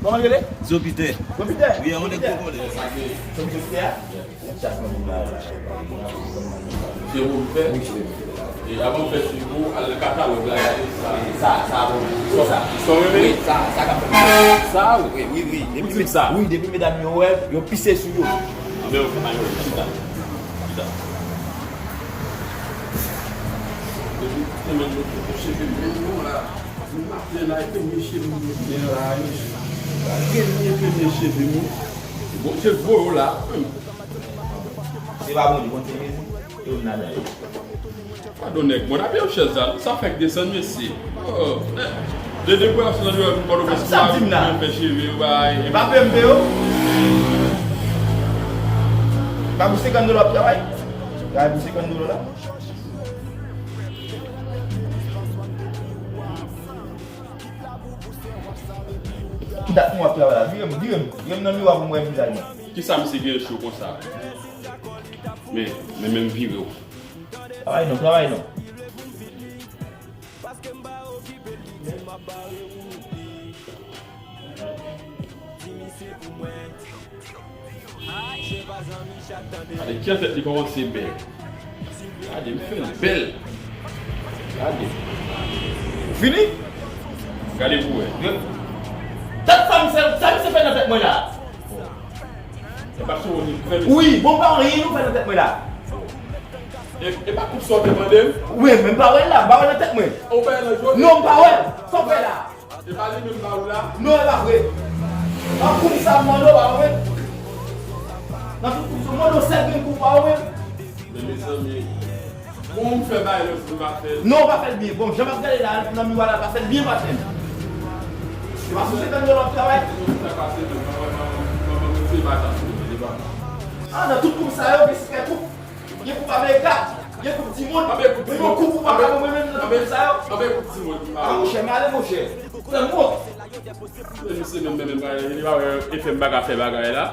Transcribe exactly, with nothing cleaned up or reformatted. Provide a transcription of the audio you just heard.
Kòman l rele? Zopitè. Zopitè? Wi, yon nèg gwo kòlè. Zopitè a? Se ou fè? Wi, se ou. E avan w fè swiv ou, al nan katalòg la, gade sa. Sa, sa, bon. Sa, sa. Sa w renmen? Wi, sa, sa k ap fè. Sa, wi, wi, wi. Depi, ou di m sa? Wi, depi medam yo wè, yo pise sou yo. Anben, yo fè pa yo chita. Chita. Depi, se menm nou, chita, menm nou la. Maten la, e premye cheve m gen la, e premye, premye cheve m. Bondye voye w la. Se pa Bondye, Bondye Jezi, e ou nan men. Padon nèg, mwen ap yon chèz la, sa fèk desann, mesye. Oh, eh, de depi w ap sot nan Pòtoprens, sa w di m la? Mwen fè cheve yo, bay. E pa P M P yo? Pa pou senkant dola w ap travay? Travay pou senkant dola la? Ki dat nou ap travay la? Vire m, vire m, vire m nan miwa pou m wè vizaj mwen. Kisa misye gen cho konsa? Men, men, men vire w. Travay non, travay non. Gade, ki an tèt li kòmanse bèl. Gade, m fè l bèl. Gade. Ou fini? Gade pou wè. Tèt sa misye, sa misye fè nan tèt mwen la? E pa sou ou li fè misye. Wi, bon, pa anyen nou fè nan tèt mwen la. E, e pa koup sa w te mande m? Wi, men m pa wè l la, m pa wè nan tèt mwen. Ou fè nan jodi? Non, m pa wè. Sa w fè la? E pa li menm ba ou la? Non, e pa vre. Nan kou sa m mande w, pa vre? Nan tout kou sa m mande w sèl grenn kou, pa vre? Men mezanmi, bon, m fè bagay lòt jou, m pa fè l. Non, w pa fè l byen. Bon, jan m ap gade la, nan miwa la, pa fè l byen, pa fè l. Se pa sou senkant dola w ap travay? Sa pase menm, mwen, mwen, mwen, mwen, mwen, se pa sa, se pa sa. Ah, nan tout kou sa yo, gen sipè kou. Gen koup Amerika, gen koup dimonn. Anben koup dimonn. Yon koup ou pa ka ban mwen menm nan tout sa yo. Anben koup dimonn. Ah, monchè, m ale, monchè. Fè m wont. Men misye menm, menm, menm, li pa wè efè m pa ka fè bagay la.